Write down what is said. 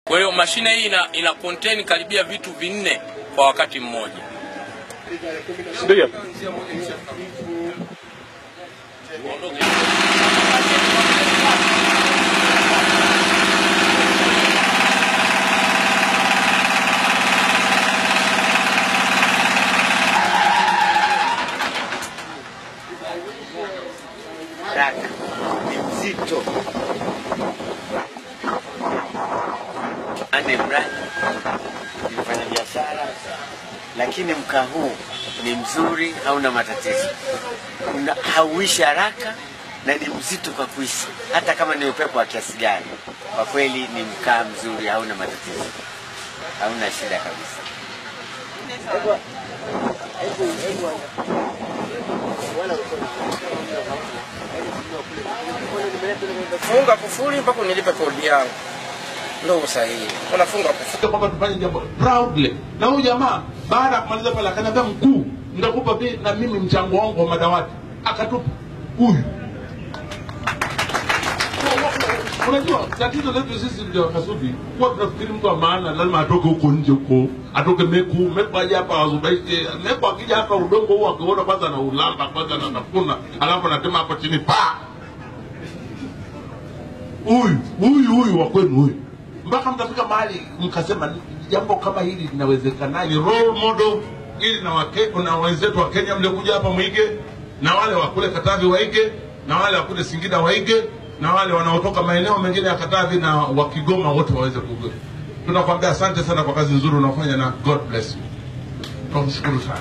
Kwa hiyo mashine hii ina contain karibia vitu 4 kwa wakati mmoja. Ndio. Ni mzito. Ane mradi ni mfanya biashara, lakini mkaa huu ni mzuri, hauna matatizo, hauishi haraka na ni mzito kwa kuishi, hata kama ni upepo wa kiasi gani. Kwa kweli ni mkaa mzuri, hauna matatizo, hauna shida kabisa. Funga kufuli mpaka nilipe kodi yangu. Ndio sahihi. Unafunga kufuli kwamba tufanye jambo proudly. Na huyu jamaa baada ya kumaliza pale akaniambia, mkuu, nitakupa na mimi mchango wangu wa madawati. Akatupa huyu. Unajua tatizo letu sisi ndio Kasubi, kwa tunafikiri mtu wa maana lazima atoke huko nje huko, atoke Meku aje hapa azubaishe. Meku akija hapa udongo huo akiona kwanza na ulamba kwanza na nafuna, alafu anatema hapo chini pa. Huyu wa kwenu huyu. Mpaka mtafika mahali mkasema jambo kama hili linawezekanaje? Role model ili na wenzetu wa Kenya mliokuja hapa muige, na wale wa kule Katavi waige, na wale wa kule Singida waige, na wale wanaotoka maeneo mengine ya Katavi na wa Kigoma wote waweze kuiga. Tunakwambia asante sana kwa kazi nzuri unafanya na God bless you. Tunashukuru sana.